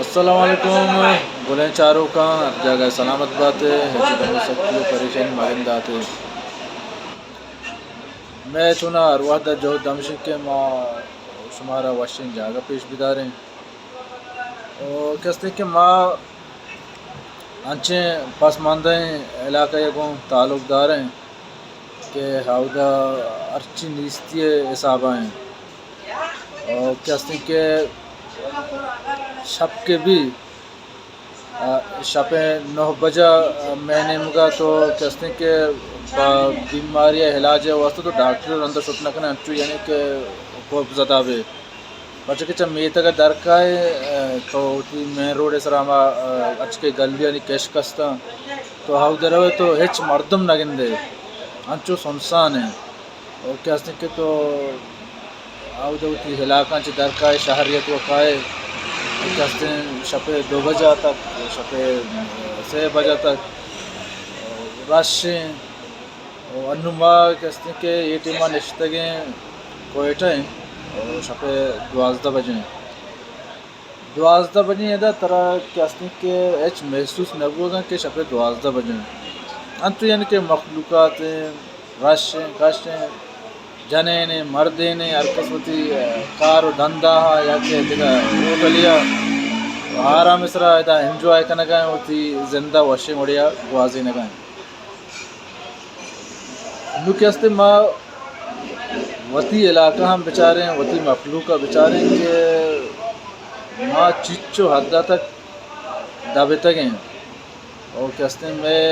السلام علیکم گلیں چاروکاں، ہر جاگہ سلامت باتے، ہچ غم و سکی و پریشانی مگنداتے۔ مئے چونا ہر وہد جہد ہمشی کہ ما شمارا وشیں جاگہ پیش بداریں۔ و کستے کہ ما انچیں پسماندہیں علاقہ ء گوں تعلق داریں کہ ہاودا ہرچی نیستی ء حسابا ایں۔ و کستے کہ شپ کے بھی، آ، شپ ء نہ بجا، آ، مئے نیمگا تو کستے کہ با بیماری ء علاج ء واسطہ تو ڈاکٹر رندا شت نہ کنے، انچو یعنی کہ خوف زدہ بے۔ پرچہ کہ چہ میتگ ء در کائے، ء، تو وتی مین روڈ ء سرا ہما، ء، اچ کہ گلیانی کشک استاں، تو ہاودا روئے تو ہچ مردم نہ گندے، انچو سنسان ایں۔ او کہ ہستیں کہ تو ہاودا وتی علاقاں چہ در کائے، شہر ء تو کائے، او کہ ہستیں شپ ء دو بجا تک، شپ ء سے بجا تک رش ایں۔ و انوں ما کہ استیں کہ اے ٹیما نشتگیں کوئٹہ ایں و شپ ء دوازدہ بجیں۔ دوازدہ بجیں ادا ترا کہ استیں کہ ہچ محسوس نہ بوگاں کہ شپ ء دوازدہ بجیں۔ انتو یعنی کہ مخلوقات ایں، رش ایں، کش ایں، جنین ایں، مردین ایں، ہر کس وتی، ء، کار و دندا ہا یا کہ دگہ ہوٹلیا آرام سرا ادا انجوائے کنگا ایں، وتی زندہ وشیں وڑیا گوازینگا ایں۔ نوں کہ استیں ما وتی علاقہ ہم بچاریں، وتی مخلوق ء بچاریں کہ ما چچو حد ء تک دبتگیں۔ او کہ استیں مئے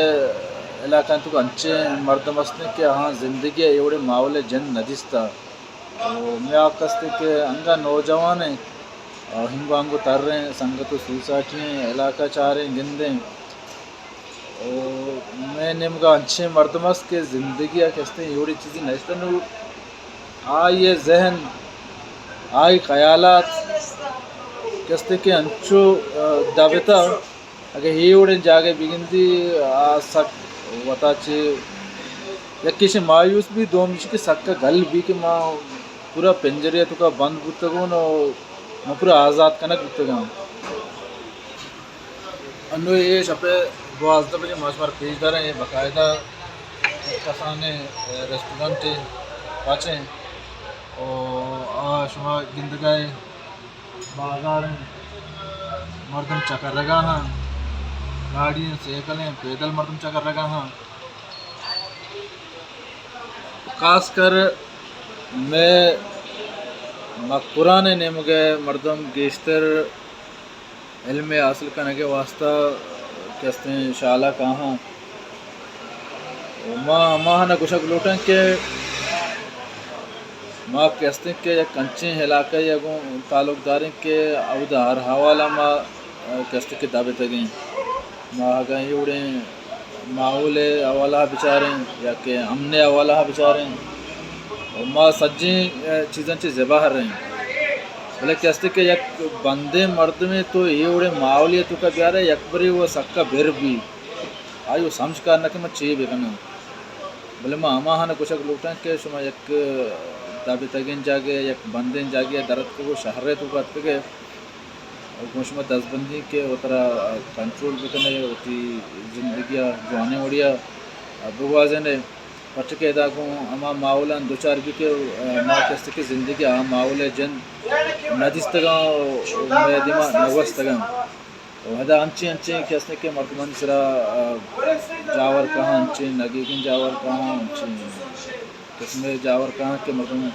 علاقہ تو انچیں مردم استیں کہ آہاں زندگی ء اے وڑیں ماحول ء جند نہ دیستہ۔ او مئے حق استیں کہ انگا نوجوان ایں، او ہنگو ہنگو تریں، سنگت و سوسائٹی ایں، علاقہ چاریں، گندیں۔ او مئے نیمگا انچیں مردم است کہ زندگی ء کہ استیں اے وڑیں چیزے نیست۔ نوں آئی ء ذہن، آئی خیالات کہ استیں کہ انچو، ء، دبتہ، اگہ اے وڑیں جاگہ بگندی، آ سک وتا چہ یکیش مایوس بی، دومیش کہ سکا گل بی کہ ما پورا پنجرے توکا بند بوتگوں و ما پورا آزاد کنگ بوتگاں۔ انوں اے شپ ء دوازدہ بجے ما شمار پیش داریں، اے باقاعدہ کسانیں ریسٹورنٹ پاچیں و آ شما گندگا اے بازار ایں، مردم چکرگا ہاں، گاڑی ایں، سائیکل ایں، پیدل مردم چکرگا ہاں۔ خاص کر مئے مکران نیمگ ء مردم گیشتر علم حاصل کنگ ء واسطہ کہ استیں شالا کاہاں۔ و ما ہماہانا گوشگ لوٹاں کہ ما کہ استیں کہ یک انچیں علاقہ ء گوں تعلق داریں کہ اودا ہر حوالہ ما کہ استیں کہ دابتگیں۔ ما اگاں اے وڑیں ماحول ء حوالہ ء بچاریں یا کہ امن ء حوالہ ء بچاریں، و ما سجیں، ء، چیزاں چہ زبہر ایں۔ بلے کہ استیں کہ یک بندیں مردمے تو اے وڑیں ماحولے ء توکا بیارئے، یک برے و سکا بر بی، آئی و سمجھ کار نہ کہ من چے بکناں۔ بلے ما ہماہاں گوشگ لوٹاں کہ شما یک دابتگیں جاگہے، یک بندیں جاگہے در اتکگ و شہرے توکا اتکگئے، گوں شما دزبندی کہ وترا کنٹرول بکنئے، وتی زندگیا جوانیں وڑیا بگوازینئے، پرچہ کہ ادا گوں ہما ماحولاں دوچار بی کہ ما کسے کہ زندگی آ ماحول ء جند نہ دیستگاں و مئے دیما نہ گوستگاں۔ و ادا انچیں انچیں کہ استیں کہ مردمانی سرا جاور کاہاں، انچیں نگیگیں جاور کاہاں، انچیں قسمے جاور کاہاں کہ مردم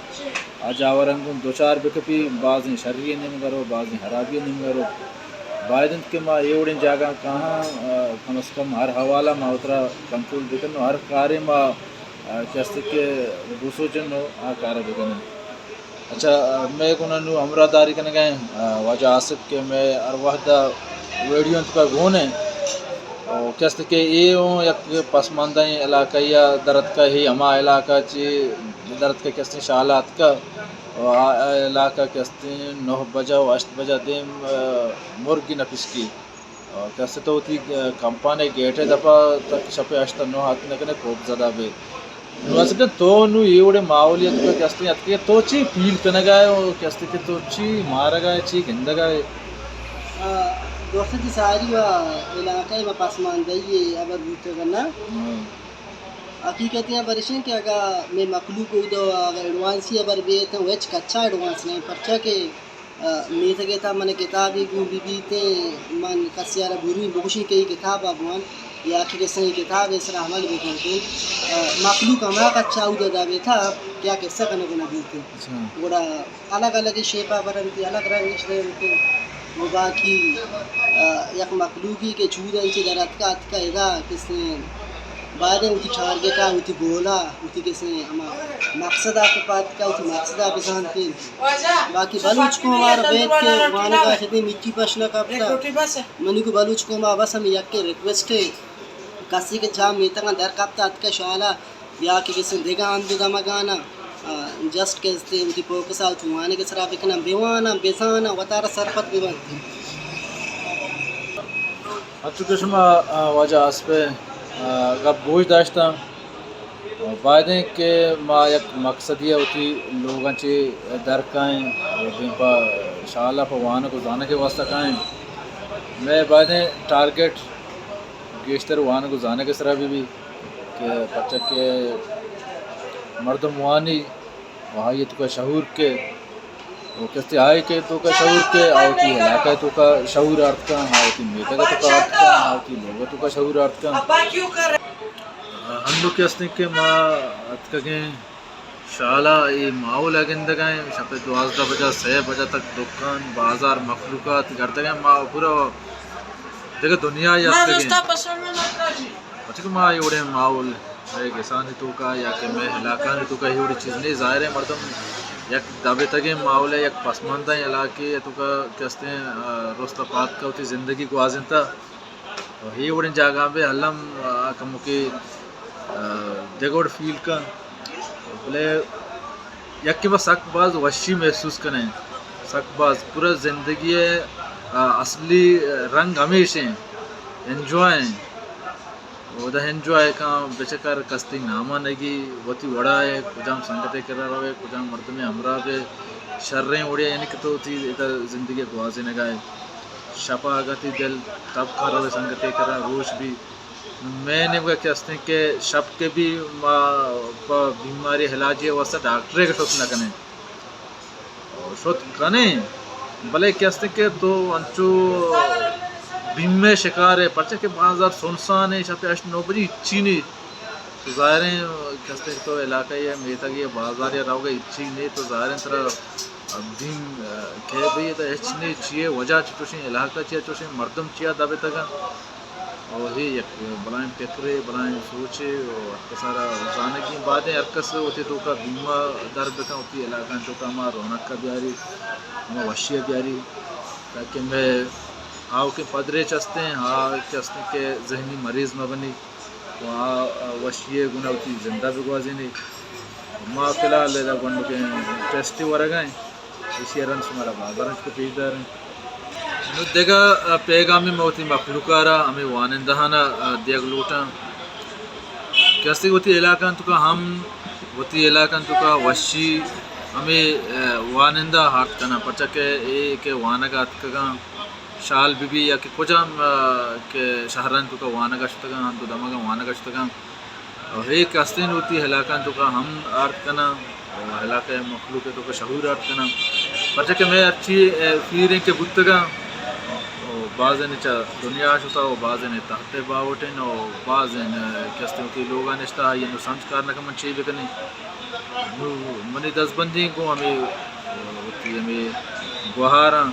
آ جاوراں گوں دوچار بکپی، بازیں شری ء نیمگا رو، بازیں ہرابی ء نیمگا رو۔ باید انت کہ ما اے وڑیں جاگہاں کاہاں، آ، کم از کم ہر حوالہ ما وترا کنٹرول بکن و ہر کارے ما، آ، کہ است کہ بسوچن و آ کارا بکنن۔ اچھا، آ، مئے گونا نوں ہمراہ داری کنگا ایں، آ، واجہ آصف کہ مئے ہر وہدا ویڈیو انت پہ گون ایں۔ و کہ است کہ اے اوں یک پسماندہیں علاقہ یا در اتکا، ہی ہما علاقہ چی در اتکا کہ استیں شالا اتکا۔ و آ علاقہ کہ استیں نہ بجا و ہشت بجا دیم، آ، مرگی نہ پسکی۔ آ، کہ استیں تو وتی، آ، کمپانے گیٹے دپا تک شپے ہشت نہ آتک نہ کنے، خوف زدہ بے۔ نوں است کہ تو نوں اے وڑے ماحولیت کہ استیں اتکے، تو چی فیل کنگا ئے و کہ استیں کہ تو چی مارگا ئے، چی گندگا ئے؟ آ، دوست جی، ساری و علاقہ ما پسماندہی ہبر بوتگ نہ۔ ہاں۔ حقیقت یہ ہبر اش انت کہ اگاں مئے مخلوق اودا اگاں ایڈوانسی ہبر بیت، و ہچ کچا ایڈوانس نہ، پرچا کہ، آ، میتگ ءِ تہا من کتابے گون بہ بیت، من کسے ءَ را برویں بگوشیں کہ اے کتاب ءَ بوان یا کہ کسے اے کتاب ءِ سرا عمل بکنت، آ، مخلوق ہما کچا اودا دابیتہ کہ آ کسہ کنگ نہ بیت۔ اچھا۔ گڑا الگ الگ شیپ ءَ برنت، الگ رنگ اش دنت۔ و باقی، آ، یک مخلوقے کہ چوداں چہ در اتکا، اتکا ادا کسے باید انت وتی ٹارگٹ ءَ، وتی گول ءَ، وتی کسے ہما مقصد ءَ کہ پاتکا، وتی مقصد ءَ بزانت۔ باقی بلوچ قوم ءَ را بیت کہ وانگ ءَ شدیں مچی پش نہ کپتہ۔ منی گوں بلوچ قوم ءَ بس ہمے یکیں ریکویسٹ اے، کسے کہ جام میتگاں در کپتہ، اتکا شالا یا کہ کسے دگہ ہند و دمگانا، آ، جسٹ کہ استے وتی فوکس ءَ وتی وانگ ءِ سرا بکناں، بواناں، بزاناں، وتارا سرپد ببنت۔ انچو کہ شما، آ، واجہ آصف ءِ، آ، گپ گوش داشتاں، آ، بایدیں کہ ما یک مقصدی ءَ وتی لوگاں چہ در کائیں، و دیم پہ شالا پہ وانگ و زانگ ءِ واسطہ کائیں۔ مئے بایدیں ٹارگٹ گیشتر وانگ و زانگ ءِ سرا بہ بی۔ کہ پرچا کہ مردم وانی و آئی ءِ توکا شعور کے، و کسے آئی ءِ توکا شعور کے، آ وتی علاقہ ءِ توکا شعور آرت کن، آ وتی میتگ ءِ توکا آرت کن، آ وتی لوگ ءِ توکا شعور آرت کن۔ ہنو کہ استیں کہ ما اتکگیں شالا اے ماحول ءَ گندگ ءَ ایں، شپ ءِ دوازدہ بجہ، سئے بجہ تک دکان، بازار، مخلوقات گردگ ءَ ایں، ما پورا دگہ دنیا ءَ اتکگیں۔ پرچا کہ ما اے وڑیں ماحول مئے گسانی توکا یا کہ مئے علاقہانی توکا اے وڑیں چیز نہ ایں۔ ظاہر ایں مردم یک دابیتگیں ماحول ءَ، یک پسماندہیں علاقے ءِ توکا کہ استیں، آ، رست ءَ پاتکا وتی زندگی گوازینتہ۔ و اے وڑیں جاگہاں بہ الم، آ، کموکے، آ، دگہ وڑ فیل کن۔ بلے یکے ما سک باز وشی محسوس کنیں، سک باز پورا زندگی ءِ، آ، اصلی رنگ ہمیش ایں، انجوائے ایں۔ اودا انجوائے کن، بچکار کس تئی نام ءَ نگی، وتی وڑا ئے، کجام سنگتے کرا روئے، کجام مردمے ہمراہ بے، شریں وڑے، یعنی کہ تو وتی ادا زندگی گوازینگا ئے۔ شپا اگاں تئی دل تب کن روئے سنگتے کرا، روش بی۔ مئے نیمگا کہ استیں کہ شپ کہ بی ما پہ بیماری علاجی واسطہ ڈاکٹرے کہ شت نہ کنیں۔ شت کنیں، بلے کہ استیں کہ تو انچو بیم ءِ شکار ئے، پرچا کہ بازار سنسان ایں، شپ ءِ ہشت نو بجی ہچی نی۔ تو ظاہر ایں کہ استیں کہ تو علاقہ ءَ میتگ ءَ بازار ءَ روگ ءَ ہچی نی، تو ظاہر ایں ترا بیم، آ، کہ بھئی ادا ہچ نی، چی ءِ وجہ چہ چوشیں، علاقہ چیا چوشیں، مردم چیا دبتگ انت۔ او اے یک بلاہیں پکرے، بلاہیں سوچے، او ہر کس ءَ را زانگی ایں۔ بایدیں ہر کس وتی توکا بیم ءَ در بکن، وتی علاقہانی توکا ہما رونق ءَ بیاری، ہما وشی ءَ بیاری، تاکہ مئے آؤکیں پدریچ ہستیں، آ کہ ہستیں کہ ذہنی مریض مہ بنی، و آ وشی ءِ گونا وتی زندہ بگوازینی۔ ما فی الحال ادا گونڈکیں ٹیسٹے ورگا ایں۔ ایشی ءَ رند شمارا بازار ءَ چہ پیش داریں۔ نوں دگہ، آ، پیغامے ما وتی مخلوق ءَ را، ہمے وانندہاں ءَ، آ، دیگ لوٹاں کہ ہستی وتی علاقہاں توکا ہم، وتی علاقہاں توکا وشی ہمے، آ، وانندہ آرت کناں، پرچا کہ اے کہ وانگ ءَ اتکگاں، شال بہ بی یا کہ کجام، آ، کہ شہرانی توکا وانگ ءَ شتگاں، ہند و دمگاں وانگ ءَ شتگاں، و اے کہ ہستیں وتی علاقہاں توکا ہم آرت کناں، و علاقہ ءِ مخلوق ءِ توکا شعور آرت کناں۔ پرچا کہ مئے ہرچی، اے، پیریں کہ بوتگاں، و بازینے چہ دنیا شتا، و بازینے تحت ءِ باہوٹ انت، و بازین، اے، کہ ہستیں وتی لوگا نشتا، آئی ءَ نوں سمجھ کار نہ کن من چے بکنیں۔ نوں منی دزبندی گوں ہمے، اے، وتی ہمے گوہاراں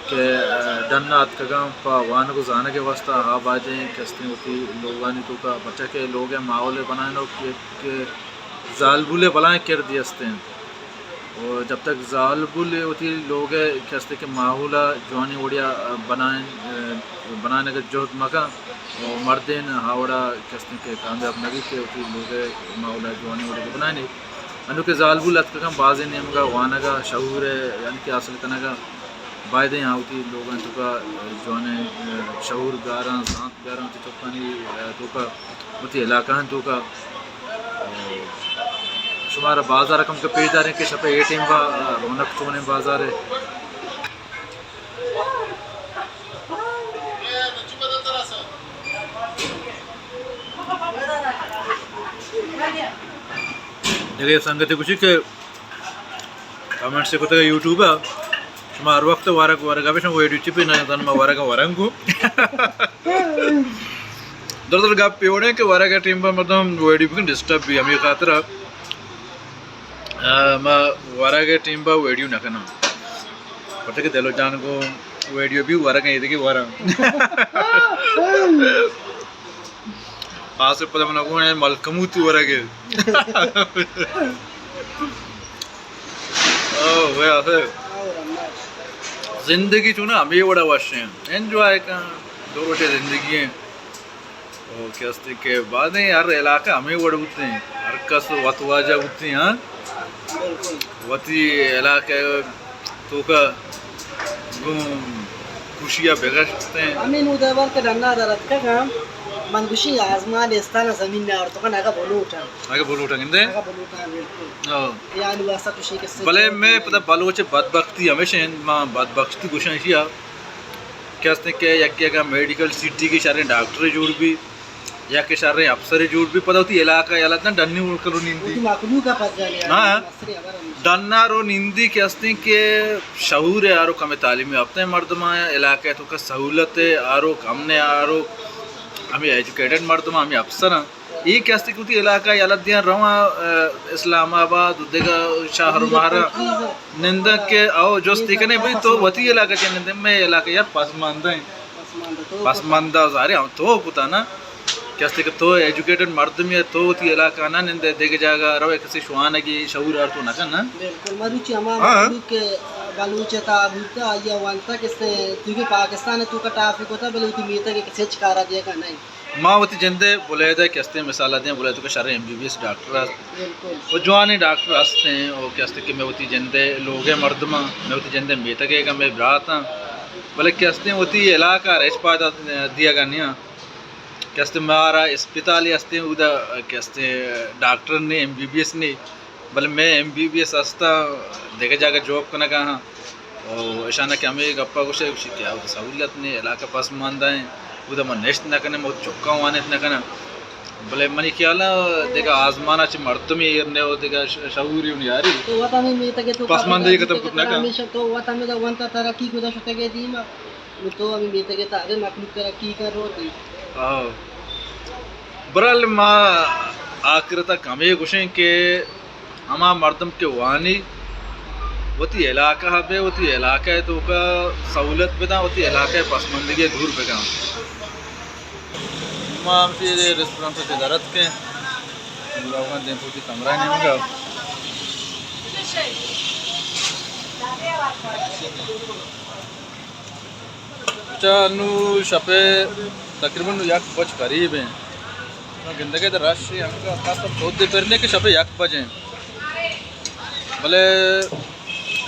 کہ، اے، ڈن ءَ اتکگاں پہ وانگ و زانگ ءِ واستہ، آ بایدیں کہ ہستیں وتی لوگانی توکا، پرچا کہ لوگ ءِ ماحول ءِ بنائینوک کہ، کہ زالبول ءِ بلاہیں کردے ہستیں۔ و جب تک زالبول وتی لوگ ءِ کہ ہستیں کہ ماحول ءَ جوانیں وڑے ءَ بنائین، اے، بنائینگ ءِ جہد مکن، و مردین آ وڑا کہ ہستیں کہ کامیاب نہ بیت کہ وتی لوگ ءِ ماحول ءَ جوانیں وڑے ءَ بنائینی۔ انوں کہ زالبول اتکگاں، بازیں نیمگا وانگ ءَ شعور ءِ یعنی کہ حاصل کنگ ءَ بایدیں آ وتی لوگاں توکا جوانیں، اے، شعور بیاراں، زانت بیاراں وتی چکانی، اے، توکا، وتی علاقہاں توکا۔ شمارا بازار ءَ کمکے پیش داریں کہ شپ ءِ اے ٹیم با، اے، رونق چونیں بازار ءِ۔ اے سنگتے گوشی کہ کمنٹس کتگ یوٹیوب ءَ، شما ہر وقت ورگ ورگ ءَ بشن، ویڈیو چی پہ نہ دن، ما ورگ ورگ گو۔ در در گپ پہ وڑیں کہ ورگ ٹیم پر مردم ویڈیو بکن ڈسٹرب بھی، ہمیں خاطر ءَ، آ، ما ورگ ٹیم پر ویڈیو نہ کناں۔ پتہ کہ دل و جان کو ویڈیو بھی ورگ ہیں، دیکھیں ورگ۔ آصف پدا منا گون ہے ملکموت ورگ ہے۔ او، وے آصف۔ زندگی چونا ہمیں وڑا وش ہیں۔ انجوائے کن۔ دو روچے زندگی ہیں۔ او کہ استے کہ بازیں ہر علاقہ ہمیں وڑ بوتے ہیں، ہر کس وت واجہ بوتے ہیں، ہاں۔ وتی علاقہ توکا گوں خوشیا بگشتے ہیں۔ ہمیں نو دیوار کے ڈنا در اتکگاں، من گوشی آزمان استان زمین میں آرتکن اگا بلوٹا۔ اگا بلوٹا گندے؟ اگا بلوٹا، بالکل۔ او۔ یعنی واسطہ کشی کسے بلے میں پتہ بلوچ بدبختی ہمیشہ ہیں، ما بدبختی گوشاں اشیا۔ کہ ہستیں کہ یکے اگاں میڈیکل سٹی کہ شریں ڈاکٹرے جوڑ بی یا کہ شریں افسرے جوڑ بی، پدا وتی علاقہ یلہ داں ڈنی ملک رو نندی۔ وتی مخلوق ءَ پجا لیا۔ ہاں۔ مستریں خبر ہمیش۔ ڈنا رو نندی کہ ہستیں کہ شعور ءِ آروک، ہمیں تعلیم یافتہ مردماں، علاقہ ءِ توکا سہولت ءِ آروک، امن ءِ آروک، ہمیں ایجوکیٹڈ مردماں، ہمیں افسراں۔ اے کہ ہستی کہ وتی علاقہ یلہ دیاں رواں، آ، اسلام آباد و دگہ شہر و مہراں ننداں کہ او جستی کنے بھئی تو وتی علاقہ چہ نندے، مئے علاقہ یا پسماندہ ہیں۔ پسماندہ تو پسماندہ ظاہر ہے، ہم تو کتا نا کہ ہستی کہ تو ایجوکیٹڈ مردمی ہے، تو وتی علاقہ نہ نندے، دگہ جاگہ روے کسی شوانگی شعور آر تو نہ کن نا۔ بالکل، مروچی ہما ہاں۔ مخلوق کہ بلوچ تا بوتا، آیا وانتا کہ سے تو کہ پاکستان تو کا ٹافی کوتا، بلے وتی میتا کہ کسی چکارا دیا کا نہیں۔ ما وتی جندے بلیدہ کہ ہستیں مثال دیاں، بلیدہ کہ شریں M B B S doctor است۔ بالکل۔ و جوانیں ڈاکٹر ہستیں، او کہ ہستیں کہ میں وتی جندے لوگے مردماں، میں وتی جندے میتگے گا، میں براتاں، بلے کہ ہستیں وتی علاقہ ءَ ہچ پائدہ دیگا نیاں۔ کہ ہستیں مارا اسپتالے ہستیں، اودا کہ ہستیں ڈاکٹر نے، ایم بی بی ایس نے، بلے مئے ایم بی بی ایس ہستاں، دگہ جاگہ جاب کنگا ہاں۔ او اشانا کہ ہمے گپا گوشے، گوشی کہ اودا سہولت نے، علاقہ پسماندہ ہیں، اودا ما نشت نہ کنیں، ما چکاں وانت نہ کناں۔ بلے منی خیال ءَ دگہ آزمان ءَ چہ مردمے ایر نے او دگہ ش-، شعوری نیاری۔ تو وت ہمے میتگ ءَ تو پسماندہی ختم کت نہ کن۔ ہمیشہ تو وت ہمے دا وانتا ترقی کتا شتگے دیما۔ نو تو ہمے میتگ ءَ تہ ارے مخلوق ترقی کن روت۔ ہاں۔ برحال ما آخرت ءَ ہمے گوشیں کہ ہما مردم کہ وانی وتی علاقہ ءَ بہ، وتی علاقہ ءِ توکا سہولت بداں، وتی علاقہ ءِ پسماندگی ءَ دور بکاں۔ ما ہمشی ریسٹورنٹ ءَ چہ در اتکیں، لوگاں دیم پوٹی کمرہ نیمگا۔ اچھا، انو شپ ءِ تقریباً یک بج قریب ہیں۔ گندگے تو رش ہے، ہم کا خاص طور پر دے پرنے کہ شپ ءِ یک بج ہیں۔ بلے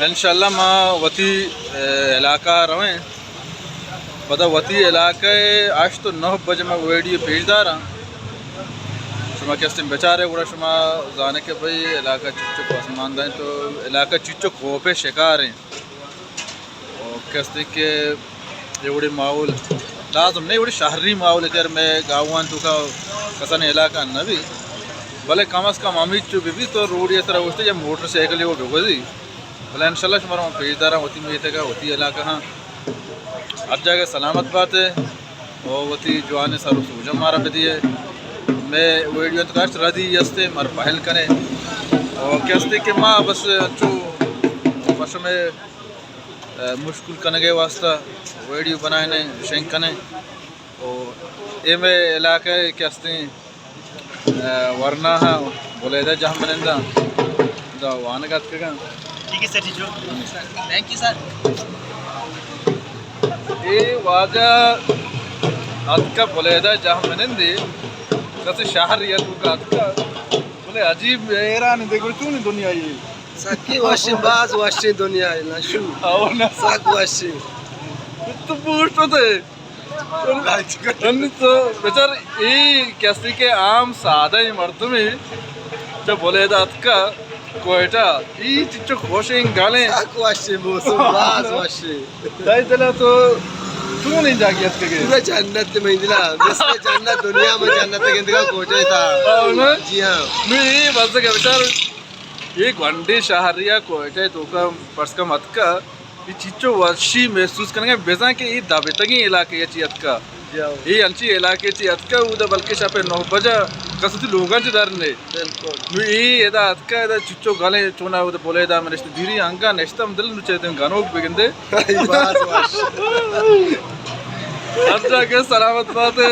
انشاءاللہ ما وتی، اے، علاقہ ءَ رویں۔ پدا وتی علاقہ ءَ ہشت و نہ بجے ما ویڈیو پیش داراں۔ شما کستیں بچارے گڑا شما زانے کہ بھئی علاقہ چچو پسماندہ ہیں تو علاقہ چچو کوپے شکار ہیں۔ او کستے کہ اے وڑیں ماحول لازم نہیں، اے وڑیں شہری ماحول کہ میں گاؤں توکا کسانیں علاقہ نہ بی، بلے کم از کم ہمیچو بہ بی تو روڈی سرا اوشتے یا موٹر سائیکل وہ بگوزی۔ بلے انشاءاللہ شمارا من پیش داراں وتی میتگا، وتی علاقہ ہاں۔ ہر جاگہ سلامت باتے او وتی جوانیں سر و سوجم مارا بدیے۔ میں ویڈیو انت کاشت ردی استے مر پہل کنے۔ او کستے کہ ما بس انچو پشمے اے، مشکل کنگ ءِ واستہ ویڈیو بنائینے، شنگ کنے۔ او اے مئے علاقہ ءِ کہ ہستیں، اے، ورنا ہاں، بلیدہ جہمننداں، دا وانگ اتکگاں۔ ٹھیک ہے سر جی، جو۔ Thank you sir. اے واجہ اتکا بلیدہ جہمنندے، کسے شہر یا توکا اتکا۔ بلے عجیب حیران دے گڑا چونیں دنیا یہ۔ سکی وشیں، باز وشیں دنیا ہے، نشو۔ او نا۔ سک وشیں۔ تو بوٹ تو دے۔ انی تو بچار اے کسی کہ عام سادہ مردمے چہ بلیدہ اتکا کوئٹہ، اے چچو خوشیں گلیں۔ سک وشیں موسم، باز وشیں۔ تئی دلا تو چونیں جاگے اتکگے؟ پورا جنت میں دلا، مثل جنت، دنیا میں جنت گندگا کوئٹہ تھا۔ او نا؟ جی ہاں۔ نو اے بس کہ بچار اے گونڈیں شہرے ءَ کوئٹہ ءِ توکا پرس کم اتکا، اے چیچو وشی محسوس کنگا، بزاں کہ اے دبتگیں علاقے ءَ چی اتکا۔ اے انچیں علاقے چی اتکا، اودا بلکہ شپ ءِ نو بجہ کس وتی لوگاں چہ در نے۔ نو اے ادا اتکا، ادا چیچو گلیں چونا اودا بولیدا من نشت دیری انگا نشتم دل نو چہ دن گنوک بگندے۔ ہر جاگہ سلامت باتے۔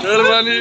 مہربانی۔